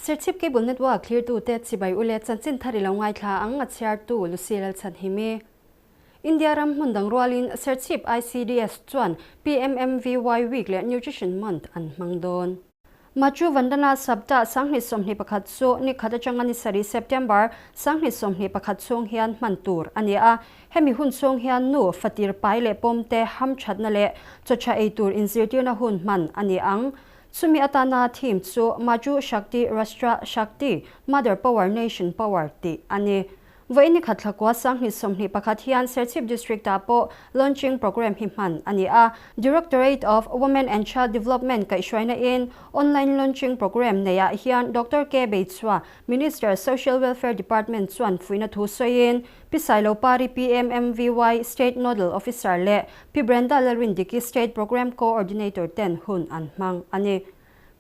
Serchhip Cable Network thlirtute chibai ule chanchin thar i lo ngaithla ang a chhiartu Lucy Lalchhanhimi. India ram hmun dang rualin Serchhip ICDS chuan PMMVY Week leh Nutrition Month an hmang dawn. Machu Vandana Saptah 2021 chu ni khat atanga ni sarih September 2021 chhung hian hman tur a ni a. Hemi hun chhung hian nu, fatir pai leh pawmte hamthatna leh chawtha ei tur inzirtirna hun hman a ni ang. Chumi atana theme chu Machu Shakti Rashtra Shakti, Mother Power Nation Power tih a ni. Vawiin ni khat thlakua 2021 hian Serchhip District-ah pawh launching programme hi hman a ni a. Directorate of Women and Child Development kaihhruaina in online launching programme neiah hian Doctor K Beichhua, Minister, Social Welfare Department chuan fuihna thu sawiin Pi Sailopari PMMVY State Nodal Officer leh Pi Brenda Lalrindiki State Programme Coordinator ten hun an hmang a ni.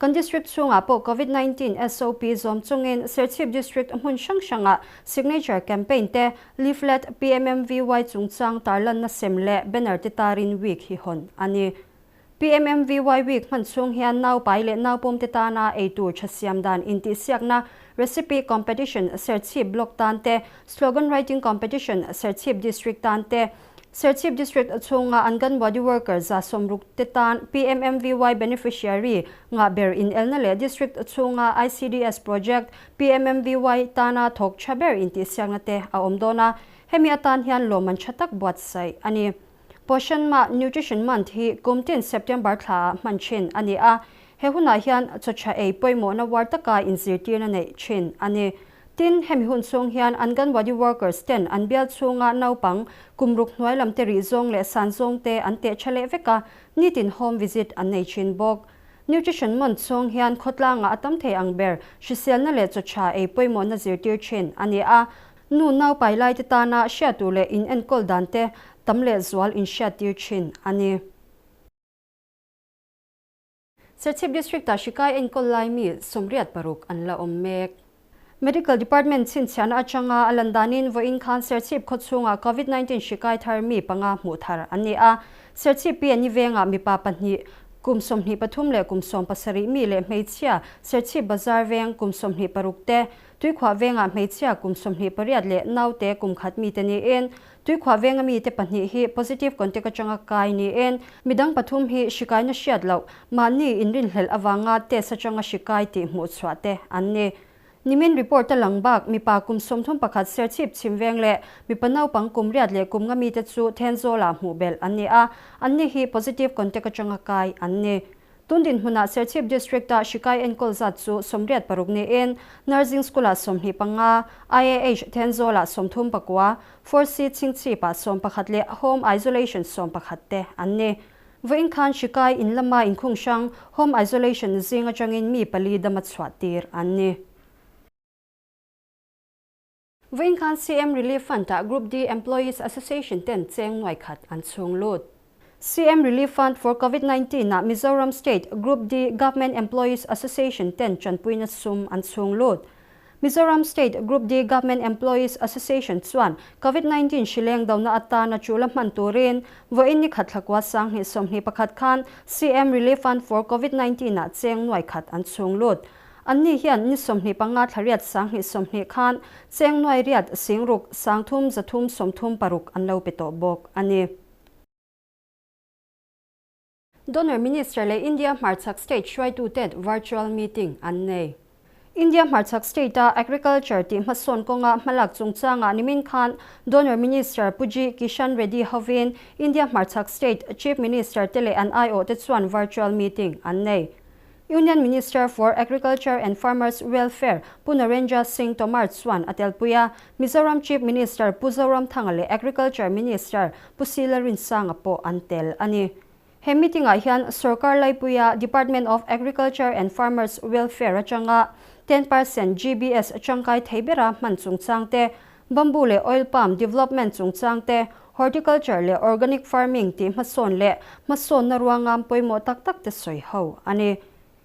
Kan District chhungah pawh Covid 19 SOP zawm chungin Serchhip District hmun hrang hrangah Signature Campaign te, Leaflet, PMMVY chungchang tarlanna sem leh banner te tarin week hi hawn a ni. PMMVY Week hman chhung hian nau pai leh nau pawm te tana ei tur tha siam dan intihsiakna, Recipe Competition, Serchhip Block tan te, Slogan Writing Competition, Serchhip District tan te, Serchhip District chhunga Anganwadi Worker 60 te tan PMMVY Beneficiary ngah ber inelna leh District chhunga ICDS Project PMMVY tana thawk tha ber intihsiakna te a awm dawn a, hemi atan hian lawmman tha tak buatsaih a ni. Poshan Mah, Nutrition Month, hi kum tin September thlaah hman thin a ni a, he hunah hian chaw tha ei pawimawhna uar taka inzirtirna neih thin a ni. Tin, hemi hun chhung hian Anganwadi workers ten an bial chhunga naupang kum ruk hnuai lam te rih zawng leh san zawng te an teh tha leh vek a, nitin home visit an nei thin bawk. Nutrition Month chhung hian khawtlangah a tam thei ang ber hriselna leh chaw tha ei pawimawhna zirtir thin a ni a, nu naupai lai te tana hriattur leh in enkawl dan te tam leh zual inhriattir thin a ni. Serchhip District-ah hrikai enkawl lai mi 86 an la awm mek. Medical Department chhinchhiahna atanga a lan danin vawiin khan Serchhip khawchhungah Covid 19 hrikai thar mi panga hmuh thar an ni a. Serchhip PNE vengah mipa pahnih, kum 23 leh kum 17 mi leh hmeichhia Serchhip Bazar veng kum 26 te, Tuikhuah vengah hmeichhia kum 28 leh naute kum khat mite niin, Tuikhuah venga mite pahnih hi positive contact atanga kai niin, midang pathum hi hrikaina hriat loh, mahni inrinhlelh avanga test atanga hrikai tih hmuh chhuah te an ni. Nimin report a lang bak, mipa kum 31 Serchhip chhim veng leh mipa naupang kum riat leh kum nga mite chu Thenzawlah hmuh belh an ni a, anni hi positive contact atanga kai an ni. Tun dinhmunah Serchhip District-a hrikai enkawl zat chu 86 niin, Nursing School-ah 25, IAH Thenzawlah 39, 4C Chhingchhipah 11 leh Home Isolation 11 te an ni. Vawiin khan hrikai in lama inkhung hrang Home Isolation zing atangin mi pali dama chhuah tir an ni. Vawiin khan CM Relief Fund-ah Group D Employees Association ten cheng nuai khat an chhung lut. CM Relief Fund for Covid 19 ah Mizoram State Group D Government Employees Association ten tanpuina sum an chhung lut. Mizoram State Group D Government Employees Association chuan Covid 19 hrileng dona atana chula hman turin vawiin ni khat thlakua 2021 khan CM Relief Fund for Covid 19 ah cheng nuai khat an chhung lut. Anni hian ni 25 thla riat 2020 khan cheng nuai riat singruk 3 3 36 an lo pe tawh bawk ani. Donor Minister le India Hmarchhak State hruaitu ten virtual meeting an nei. India Hmarchhak State a Agriculture tih hmasawn kawnga hmalak chungchanga nimin khan Donor Minister Puji Kishan Reddy hovin India Hmarchhak State Chief Minister te leh an aiawh te chuan virtual meeting an nei. Union Minister for Agriculture and Farmers Welfare Pu Narendra Singh Tomar chuan a telpuia Mizoram Chief Minister Pu Zoramthanga leh Agriculture Minister Pu Sila Rinsanga pawh an tel ani. He meeting ah hian Sarkar Laipuia Department of Agriculture and Farmers Welfare atanga 10% GBS changkai theibera hman chungchang te, bamboo leh oil palm development chungchang te, horticulture leh organic farming ti hmasawn leh hmasawn na ruangam pawimawh tak tak te sawi ho ani.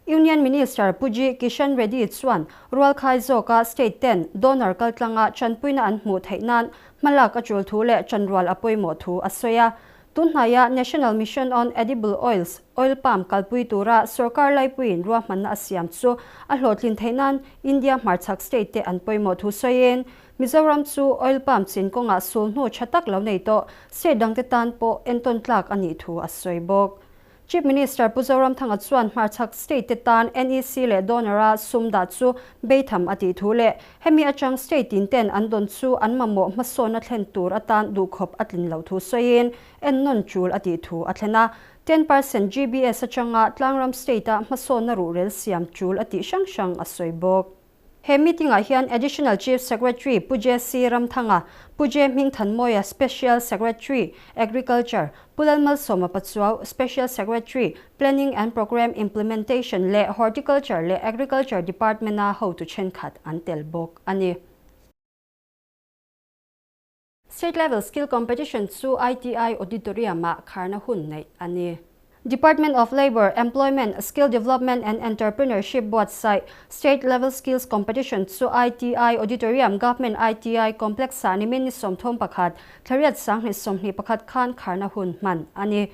Union Minister Puji Kishan Reddy chuan Rualkhai zawka state ten donor kaltlanga chanpuina an hmuh theih nan hmalak a tul thu leh chanrual a pawimawh thu a sawi a. Tunhnaia National Mission on Edible Oils, Oil Palm, kalpui tura sorkar laipuiin ruahmanna a siam chu a hlawhtlin theih nan India hmarchhak state te an pawimawh thu sawiin Mizoram chu oil palm chin kawngah sulhnu tha tak lo nei tawh state dangte tan pawh entawn tlak a nih thu a sawi bawk. Chief Minister Pu Zoramthanga chuan hmarchhak state te tan NEC leh donor-a sum dah chu beitham a tih thu leh hemi atang state tin ten an dawn chu an mamawh hmasawnna thlen tur atan duhkhawp a tlin loh thu sawiin ennawn tul a tih thu a thlen a. 10% GBS atanga tlangram state-a hmasawnna ruhrel siam tul a tih hrang hrang a sawi bawk. He meeting-ah hian Additional Chief Secretary Pu JC Ramthanga, Pu J Hmingthanmawia, Special Secretary, Agriculture, Pu Lalmalsawma Pachuau, Special Secretary, Planning and Programme Implementation leh Horticulture leh Agriculture Department-a hotu thenkhat an tel bawk a ni. State Level Skill Competition chu ITI Auditorium-ah kharna hun neih a ni. Department of Labour, Employment, Skill Development and Entrepreneurship buatsaih State Level Skills Competition chu ITI Auditorium, Government ITI Complex-ah nimin ni 31, Thlariat 2021 khan kharna hun hman a ni.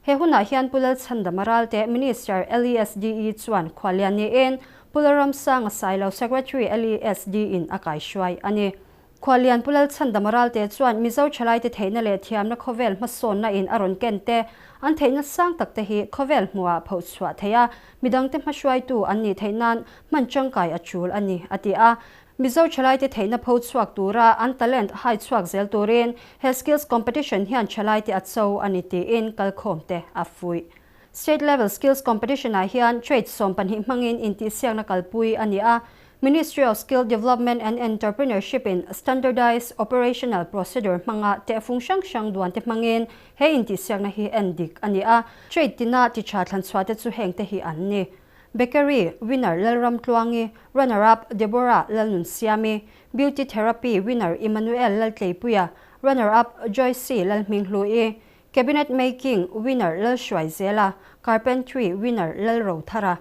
He hunah hian Pu Lalchhandama Ralte, Minister, LESDE chuan khualian niin Pu Lalramsanga Sailo, Secretary, LESD in a kaihruai a ni. Khuallian Pu Lalchhandama Ralte chuan Mizo thalaite theihna leh thiamna khawvel hmasawnna in a rawn ken te, an theihna sang tak te hi khawvel hmuhah phoh chhuah theih a, midangte hmahruaitu an nih theih nan hman tangkai a tul a ni, a ti a. Mizo thalaite theihna pho chhuak tura an talent hai chhuak zel turin he skills competition hian thalaite a cho a ni tiin kalkhawmte a fuih. State Level Skills Competition-ah hian trade 12 hmangin intihsiakna kalpui a ni a, Ministry of Skill Development and Entrepreneurship in Standardized Operational Procedure hmanga tehfung hrang hrang duante hmangin he intihsiakna hi en dik a ni a, trade tina ti tha thlanchhuahte chu hengte hi an ni. Bakery, winner Lalram Tluangi, runner-up Deborah Lalnunsiami, Beauty Therapy, winner Emmanuel Laltleipuia, runner-up Joyce Lalhminghlui, Cabinet Making, winner Lalhruaizela, Carpentry, winner Lalrothara,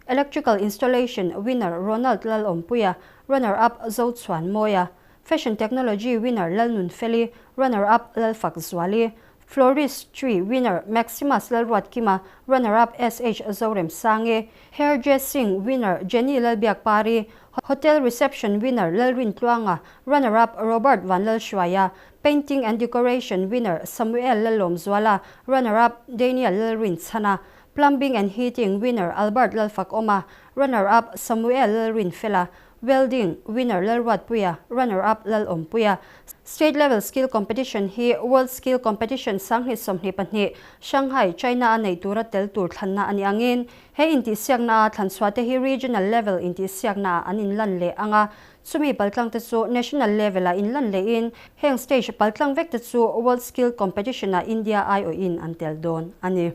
Electrical Installation, winner Ronald Lalawmpuia, runner-up Zochhuanmawia, Fashion Technology, winner Lalnunfeli, runner-up Lalfakzuali, Floristry, winner Maximus Lalruatkima, runner-up SH Zoremsangi, Hairdressing, winner Jenny Lalbiakpari, Hotel Reception, winner Lalrintluanga, runner-up Robert Vanlalhruaia, Painting and Decoration, winner Samuel Lalawmzuala, runner-up Daniel Lalrinchhana, Plumbing and Heating, winner Albert Lalfakawma, runner-up Samuel Lalrinfela, Welding, winner Lalruatpuia, runner-up Lalawmpuia. State Level Skill Competition hi World Skill Competition 2022 Shanghai, China a nei tura tel tur thlanna a ni angin he intihsiakna thlanchhuah te hi Regional Level intihsiakna an inlan leh anga chumi paltlang te chu National Level-ah inlan lehin heng stage paltlang vek te chu World Skill Competition-ah India aiawhin an tel dawn a ni.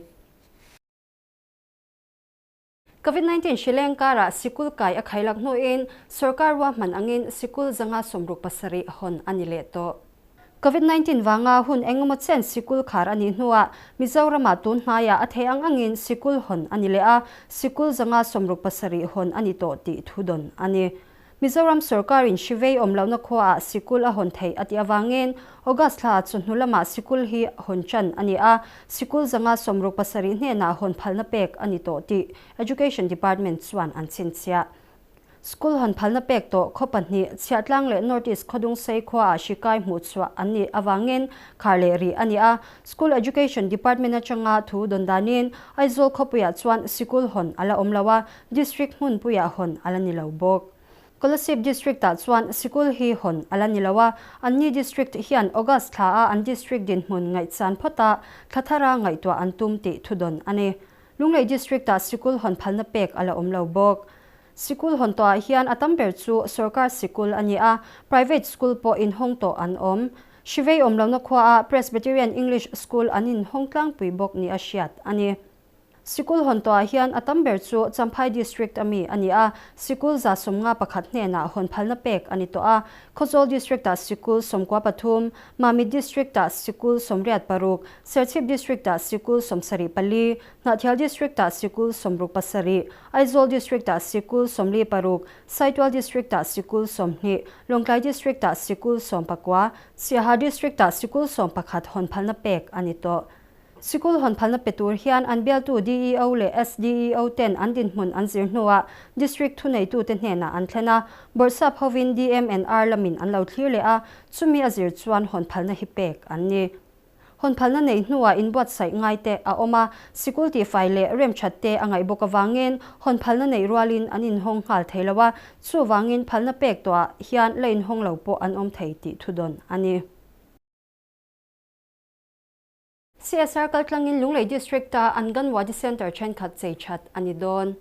Covid 19 hri leng karah sikul kai a khailak hnuin sorkar ruahman angin sikul 167 hawn a ni leh tawh. Covid 19 vanga hun engemaw chen sikul khar a nih hnuah Mizoramah tun hnaiah a thei ang angin sikul hawn a ni leh a, sikul 167 hawn a ni tawh tih thu dawn a ni. Mizoram sorkarin hrivei awm lohna khuaah sikul a hawn theih a tih avangin August thla chawhnu lamah sikul hi hawn tan a ni a, sikul 167 hnenah hawn phalna pek a ni tawh tih Education Department chuan an chhinchhiah. School hawn phalna pek tawh khaw pahnih, Chhiahtlang leh North East Khawdungsei khuaah hrikai hmuhchhuah an nih avangin khar leh rih a ni a, School Education Department atanga thu dawn danin Aizawl khawpuiah chuan sikul hawn a la awm lo a, District hmunpuiah hawn a la ni lo bawk. Kolasib District-ah chuan sikul hi hawn a la ni lo a, anni District hian August thlaah an District dinhmun ngaihchan phawtah thla thara ngaihtuah an tum tih thudawn a ni. Lunglei District-ah sikul hawn phalna pek a la awm lo bawk. Sikul hawn tawhah hian a tam ber chu sorkar sikul a ni a, private school pawh inhawng tawh an awm. Hrivei awm lohna khuaah Presbyterian English School an inhawng tlangpui bawk ni a hriat a ni. Sikul hawn tawhah hian a tam ber chu Champhai District a mi a ni a, sikul 151 hnenah hawn phalna pek a ni tawh a. Khawzawl District-ah sikul 93, Mamit District-ah sikul 86, Serchhip District-ah sikul 74, Hnahthial District-ah sikul 67, Aizawl District-ah sikul 46, Saitual District-ah sikul 20, Lawngtlai District-ah sikul 19, Siaha District-ah sikul 11 hawn phalna pek a ni tawh. Sikul hawn phalna pe tur hian an bialtu DEO leh SDEO ten an dinhmun an zir hnuah District thuneitute hnenah an thlen a, Bawrhsap hovin DMNR lamin an lo thlir leh a, chumi a zir chuan hawn phalna hi pek an ni. Hawn phalna neih hnuah inbuatsaih ngai te a awm a, sikul tihfai leh remthat te a ngaih bawk avangin hawn phalna neih rualin an inhawng nghal thei lo a, chuvangin phalna pek tawhah hian la inhawng lo pawh an awm thei tih thudawn a ni. CSR kaltlangin Lunglei District-a Anganwadi Centre thenkhat chei that a ni dawn.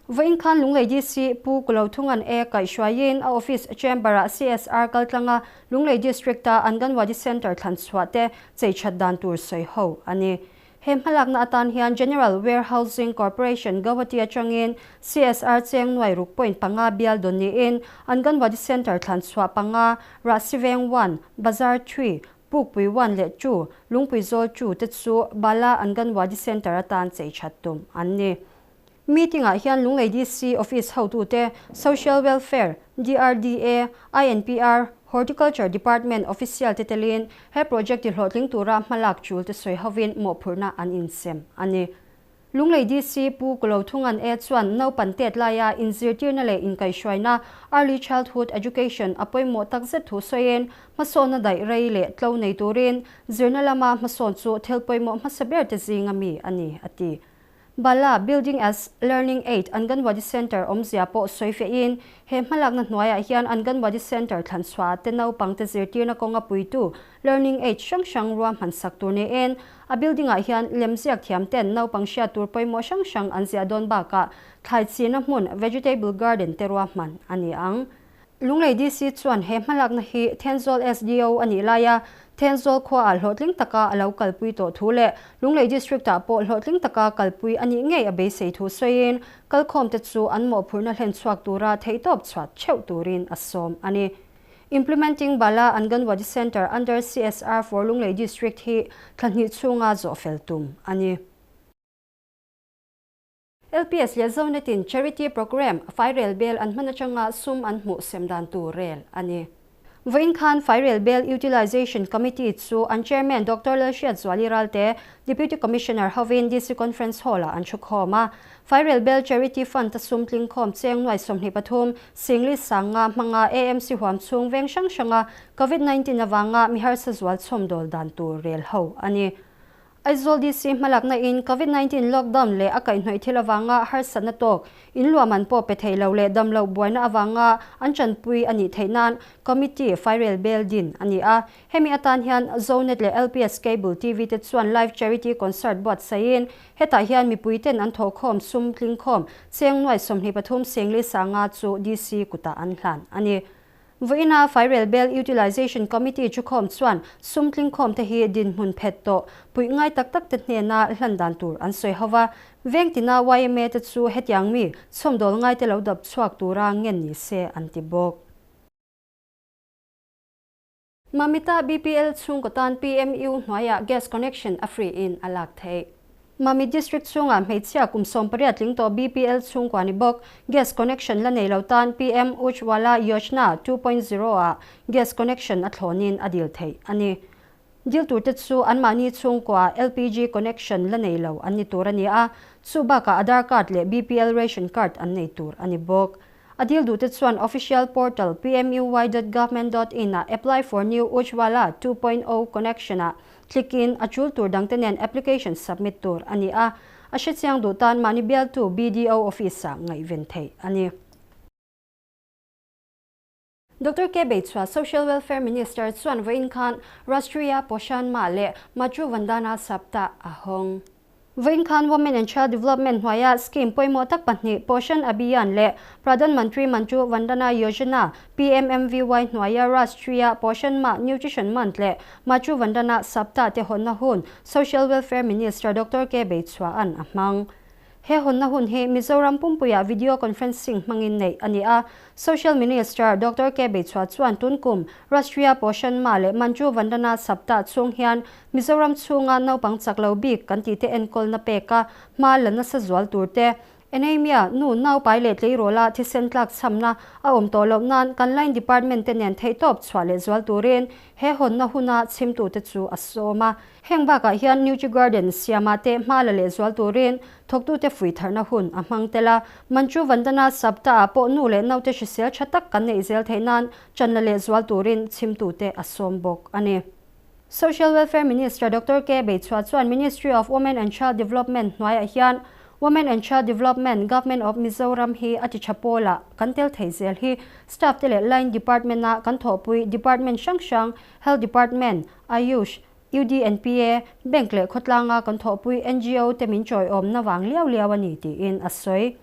Vawiin khan Lunglei DC Pu Kulothungan E kaihhruaiin a office chamber-ah CSR kaltlanga Lunglei District-a Anganwadi Centre thlan chhuah te chei that dan tur sawi ho a ni. He hmalakna atan hian General Warehousing Corporation Guwahati atangin CSR cheng nuai ruk point panga bial dawn niin Anganwadi Centre thlan chhuah panga Rahsiveng one, Bazar three, Pukpui one leh two, Lungpui zawl two te chu Bala Anganwadi Centre atan chei that tum an ni. Meeting ah hian Lunglei DC Office hotute, Social Welfare, DRDA, INPR, Horticulture Department official te telin he project ti hlawhtling tura hmalak tul te sawi hovin mawhphurhna an insem a ni. Lunglei DC Pu Kulothungan E chuan naupan tet laia inzirtirna leh inkaihhruaina, Early Childhood Education, a pawimawh takzet thu sawiin, hmasawnna daih rei leh tlo nei turin zirna lama hmasawn chu thil pawimawh hmasa ber te zinga mi a ni, a ti. Bala Building as Learning Aid Anganwadi Centre awmzia pawh sawi fehin, he hmalakna hnuaiah hian Anganwadi Centre thlanchhuah te naupangte zirtirna kawnga puitu Learning Aid hrang hrang ruahman sak tur niin, A building ah hian lemziak thiam ten naupang hriat tur pawimawh hrang hrang an ziah dawn bakah thlai china hmun vegetable garden te ruahman a ni ang. Lunglei DC chuan he hmalakna hi Thenzawl SDO a nih laia Thenzawl khua ah hlawhtling taka a lo kalpui tawh thu leh Lunglei District ah pawh hlawhtling taka kalpui a nih ngei a beisei thu sawiin kalkhawm te chu an mawhphurhna hlen chhuak tura theihtawp chhuat theuh turin a sawm a ni. Implementing Bala Anganwadi Centre under CSR for Lunglei District hi thla hnih chhunga zawh fel tum a ni. LPS leh Zonet-in Charity Programme Fairel Bel an hman atanga sum an hmuh sem dan tur rel a ni. Vawiin khan Fairel Bel Utilisation Committee chu an Chairman Doctor Lalhriatzuali Ralte, Deputy Commissioner hovin DC Conference Hall-ah an thukhawm a. Fairel Bel Charity Fund-a sum tlingkhawm cheng nuai 23 Singli sanga hmanga AMC huam chhung veng hrang hranga Covid 19 avanga mi harsa zual chhawmdawl dan tur rel ho a ni. Aizawl DC hmalakna in Covid 19 lockdown leh a kaihhnawih thil avanga harsatna tawk in luahman pawh pe thei lo leh dam loh buaina avanga an tanpui a nih theih nan Committee Fairel Bel din a ni a. Hemi atan hian Zonet leh LPS Cable TV te chuan live charity concert buatsaihin Hetah hian mipuiten an thawhkhawm sum tlingkhawm cheng nuai 23 sengli sanga chu DC kutah an hlan a ni. Vawiina Fairel Bel Utilisation Committee thukhawm chuan sum tlingkhawm te hi dinhmun phet tawh puih ngai tak tak te hnena hlan dan tur an sawi ho va. Vengtina yma te chu hetiang mi chhawmdawl ngai te lo dap chhuak tura ngen ni se an ti bawk. Mamita BPL chhungkaw tan PMU hnuaiah gas connection a free in a lak theih. Mamit District chhungah hmeichhia kum 18 tling tawh BPL chhungkua ni bawk gas connection la nei lo tan PM Ujjwala Yojana 2.0 ah gas connection a thlawnin a dil theih a ni. Dil turte chu anmahni chhungkua LPG connection la nei lo an ni tur a ni a, chu bakah Aadhaar card leh BPL ration card an nei tur a ni bawk. A dil duhte chuan official portal pmuy.government.in ah apply for new Ujjwala 2.0 connection ah click in a tul tur dangte nen application submit tur a ni a, a hrechiang duh tan mahni bialtu BDO office ah ngaihven theih a ni. Doctor K. Beichhua, Social Welfare Minister chuan vawiin khan Rashtriya Poshan Maah leh Matru Vandana Saptah a hawng. Vawiin khan Women and Child Development hnuaia scheme pawimawh tak pahnih Poshan Abhiyan leh Pradhan Mantri Matru Vandana Yojana, PMMVY, hnuaia Rashtriya Poshan Maah Nutrition Month leh Matru Vandana Saptah te hawnna hun Social Welfare Minister Doctor K. Beichhua'n a hmang. He hawnna hun hi Mizoram pumpuiah video conferencing hmangin neih a ni a. Social Minister Doctor K. Beichhua chuan tunkum Rashtriya Poshan Maah leh Matru Vandana Saptah chhung hian Mizoram chhunga naupang chak lo bik kan tih te enkawlna peka hma la nasa zual tur te, Anaemia, nu naupai leh tleirawla thisen tlak chhamna a awm tawh loh nan kan line department te nen theihtawp chhuah leh zual turin he hawnna huna chhimtute chu a sawm a. Heng bakah hian Nutri Garden siamah te hma la leh zual turin thawktute fuih tharna hun a hmang tel a. Manchu Vandana Sapta-ah pawh nu leh naute hrisel tha tak kan neih zel theih nan ṭan la leh zual turin chhimtute a sawm bawk a ni. Social Welfare Minister Doctor K Beichhua chuan Ministry of Women and Child Development hnuaiah hian Women and Child Development, Government of Mizoram hi a ti tha pawlah kan tel thei zel hi staff te leh line department-a kan thawhpui department hrang hrang Health Department, Ayush, UDNPA, Bank leh khawtlanga kan thawhpui ngo te min chawiawmna vang liau liau a ni tiin a sawi.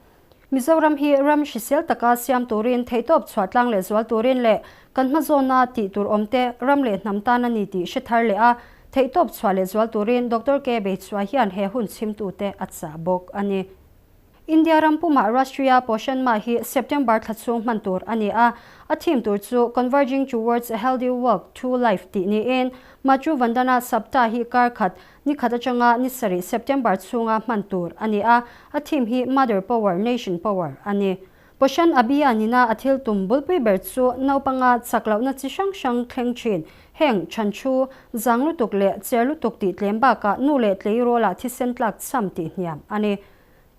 Mizoram hi ram hrisel taka siam turin theihtawp chhuah tlang leh zual turin leh kan hmazawna tih tur awmte ram leh hnam tan a ni tih hre thar leh a, theihtawp chhuah leh zual turin Doctor K Beichhua hian he hun chhimtute a chah bawk a ni. India ram pumah Rashtriya Poshan Maah hi September thla chhung hman tur a ni a, a theme tur chu Converging Towards a Healthy Walk to Life tih niin Matru Vandana Saptah hi kar khat Ni khat atanga ni sarih September chhunga hman tur a ni a, a theme hi Mother Power, Nation Power a ni. Poshan Abhiyan ina a thil tum bulpui ber chu naupanga chak lohna chi hrang hrang thleng thin, heng chhan thu, zang lutuk leh cher lutuk tih tlem bakah nu leh tleirawl-ah thisen tlak cham tih hniam a ni.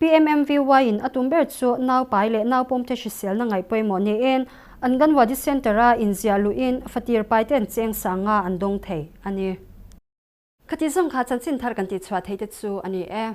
PMMVY in a tum ber chu naupai leh naupawmte hriselna ngaih pawimawh niin Anganwadi Centre-a inziah luhin fatir paiten cheng sanga an dawng thei a ni. Khati zawng kha chanchin thar kan tihchhuah theih te chu a ni e.